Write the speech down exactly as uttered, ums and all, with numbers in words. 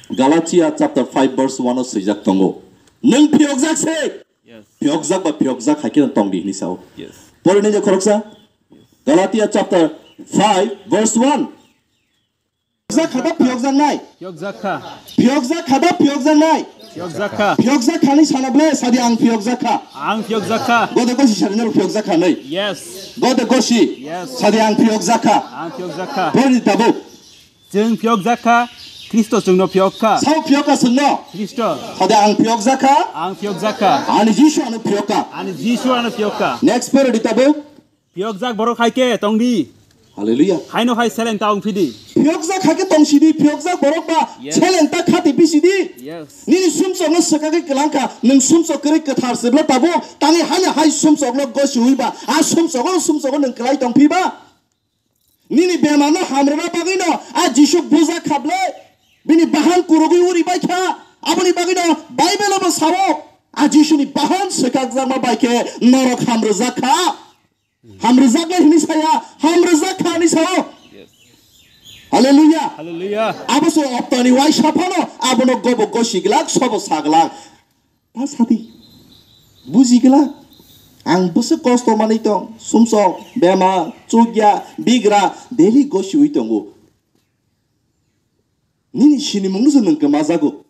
Galatia chapter five verse one o swijak tongo. Nwng phiyokjak se. Yes. Phiyokjak ba phiyokjak hai khe tong di hini sao. Yes. Pore ni khoroksa. Galatia chapter five verse one. Phiyokjak kha ba phiyokjak nai. Phiyokjak kha. Phiyokjak kha ba phiyokjak nai. Phiyokjak kha. Phiyokjak kha ni sana ble sadi ang phiyokjak kha. Ang phiyokjak kha. Gode gosi sadi nor phiyokjak kha nai. Yes. Gode gosi. Yes. Sadi ang phiyokjak kha. Ang phiyokjak kha. Pore ni tabuk. Chwng phiyokjak kha, Khristo chwngno phiyok kha. Sao phiyok kha chwngno? Khristo. Hode ang phiyokjak kha. Ang phiyokjak kha. Ani Jisu ano phiyok kha. Ani Jisu ano phiyok kha. Next pore di tabuk. Phiyokjak borok hai khe tong di. Hallelujah. Haino hai seleng ta wng phi di. Phiyokjak hai khe tong si di, phiyokjak borok ba Yes. seleng ta khati phi si di. Yes. Nini sumsok no swkagwi kwlang kha, nwng sumsok kwrwi kwthar se bla tabuk, tangwi haino hai sumsok no gosi hui ba, a sumsok o sumsok o nwng kwlai tong phi ba. Nini bemar no hamrwna bagwi no a Jisu bujak kha ble. Bini bahan kurugwi uri bai kha. Aboni bagwi no Bible o bo sao. A Jisu ni bahan swkakjakma bai khe norok hamrwjak kha. Hamrwjak le hini saya, hamrwjak kha hini sao. Hallelujah. Hallelujah. Abo se optani waisa phano abono gobo gosi glak, sobo sa glak. Ta sadi. Buji glak. Ang bwswk kosto manwi tong. Sumsok, bemar, chukya, bigra, daily gosiwi tongo. Nini sinimung no se nwng kwmajago.